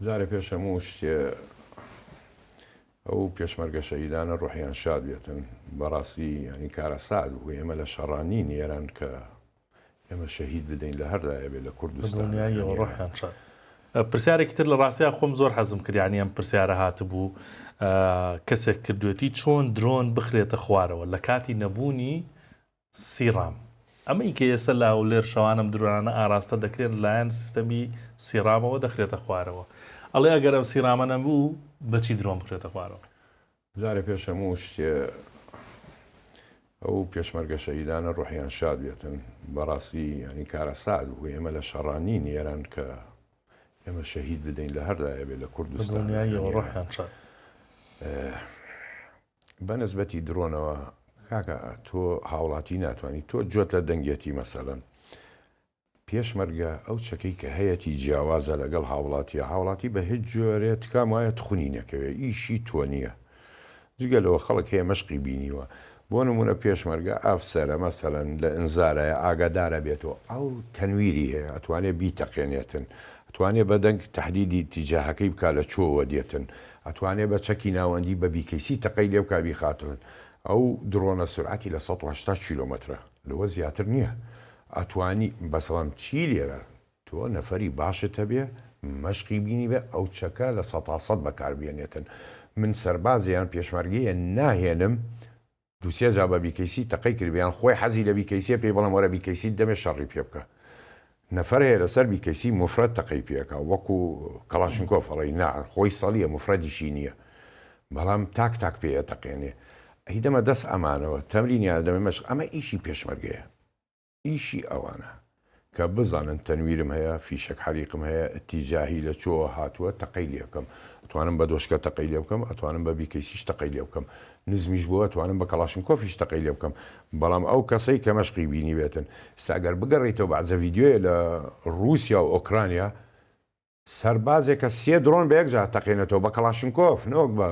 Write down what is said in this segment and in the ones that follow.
جارێ پێش هەموو شتێ ئەو پێشمەرگە شەهیدانە ڕۆحیان شاد بێتن بەڕاستی ینی کارەسات بوو ئێمە لە شەڕانین ئێران کە ئێمە شەهید بدەین لە هەر لایە بێ لە کوردستان دڵنیاییەوە ڕۆحیان شاد. پرسیارێکی تر لە ڕاستیا خۆم زۆر حەزم کرد یانی ئەم پرسیارە هاتبوو کەسێک کردوێتی چۆن درۆن بخرێتە خوارەوە لە کاتی نەبوونی سیڕام ئەمەی کە ئێستا لە هەولێر شەوانەم درۆنانە ئاراستە دەکرێن لایەن سیستەمی سیڕامەوە دەخرێتە خوارەوە ئەڵێ ئەگەر ئەو سیڕامە نەبوو بەچی درۆن بخرێتە خوارەوە؟ جارێ پێش هەموو شتێ ئەو پێشمەرگە شەهیدانە ڕۆحیان شاد بێتن بەڕاستی ینی کارەسات بوو ئێمە لە شەڕانین ئێران کە ئێمە شەهید بدەین لە هەر لایە بێ لە کوردستان ڕۆحیان شاد. بە نسبەتی درۆنەوە کاکە تۆ هاوڵاتی ناتوانانی تۆ جۆت لە دەنگێتی مەسەلەن پێشمەرگە ئەو چەکەی کە هەیەتی جیاوازە لەگەڵ هاوڵاتیە هاوڵاتی بە هیچ جۆرێ تکام وایە تخونی نەکەوێ ئیشی تۆ نیە جگە لەوە خەڵک هەیە مەشقی بینیوە بۆ نمونە پێشمەرگە ئەفسەرە مەسەلەن لە ئنزارایە ئاگادارە بێتەوە ئەو تەنویری هەیە ئەتوانێ بیتەقێنێتن ئەتوانێ بە دەنگ تەحدیدی ئیتیجاهەکەی بکا لە چۆوە دێتن ئەتوانێ بە چەکی ناوەندی بە بیکەیسی تەقەی لێ بکا بیخاتن ئەو درۆنە سورعەتی لە 180 کیلۆمەترە لەوە زیاتر نیە ئەتوانی بەسەڵام چی لێرە تۆ نەفەری باشت هەبێ مەشقی بینیبێ ئەو چەکە لە سەتا سەد بەکار بێنێتن من سەربازێ یان پێشمەرگەیە ناهێنم دوسێ جا بە بیکەیسی تەقەی کردبێ یان خۆی حەزی لە بیکەیسیە پێی بڵێم وەرە بیکەیسیت دەمێ شەڕی پێ بکە نەفەر هەیە لەسەر بیکەیسی موفرەد تەقەی پێ ئەکا وەکو کەڵاشنکۆف ئەڵێی نا خۆی سەڵیە موفرەدیشی نییە بەڵام تاک تاک پێ ئەتەقێنێ ئەی دەمە دەست ئەمانەوە تەمرینیان دەمێ مەشق ئەمە ئیشی پێشمەرگەیە ئیشی ئەوانە کە بزانن تەنویرم هەیە، فیشەک حەریقم هەیە، ئیتیجاهی لە چۆوە هاتووە تەقەی لێ بکەم. ئەتوانم بە دۆشکە تەقەی لێ بکەم، ئەتوانم بە بیکەیسیش تەقەی لێ بکەم. نزمیش بوو ئەتوانم بە کەڵاشنکۆفیش تەقەی لێ بکەم. بەڵام ئەو کەسەی کە مەشقی بینیبێتن. ئیستا گەر بگەڕێیتەوە بەعزە ڤیدیۆیە لە ڕووسیا و ئۆکرانیا، سەربازێکە سێ درۆن بە یەکجار تەقێنێتەوە بە کەڵاشنکۆف نەوەک بە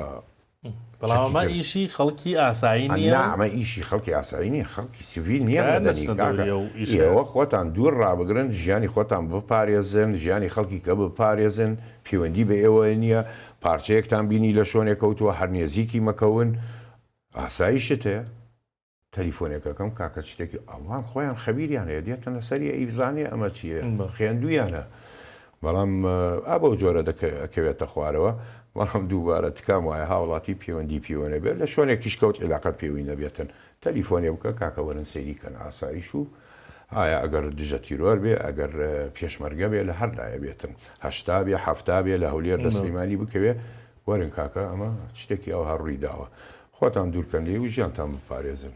بەڵام ئەمە ئیشی خەڵکی ئاسایی نییە نا ئەمە ئیشی خەڵکی ئاسایی نییە خەڵکی سڤیل نییە مەدەنی کاکە ئێوە خۆتان دوور ڕابگرن ژیانی خۆتان بپارێزن ژیانی خەڵکی کە بپارێزن پەیوەندی بە ئێوە نییە پارچەیەکتان بینی لە شۆنێک کەوتووە هەر نێزیکی مەکەون ئاسایشت هەیە تەلیفۆنێک ئەکەم کاکە شتێکی ئەوان خۆیان خەبیریان هەیە دێتن لەسەری ئەیزانێ ئەمە چییە خوێندویانە بەڵام ئا بەو جۆرە ئەکەوێتە خوارەوە بەڵام دووبارە تکام وایە هاوڵاتی پەیوەندی پێوە نەبێت لە شوێنێکیش کەوت عیلاقەت پێوی نەبێتن تەلیفۆنێ بکە کاکە وەرن سەیری کەن ئاسایش و ئایا ئەگەر دژە تیرۆر بێ ئەگەر پێشمەرگە بێ لە هەر لایە بێتن هەشتا بێ حەفتا بێ لە هەولێر لە سلێمانی بکەوێ وەرن کاکە ئەمە شتێکی ئەوها ڕووی داوە خۆتان دوورکەن لێی و ژیانتان بپارێزن.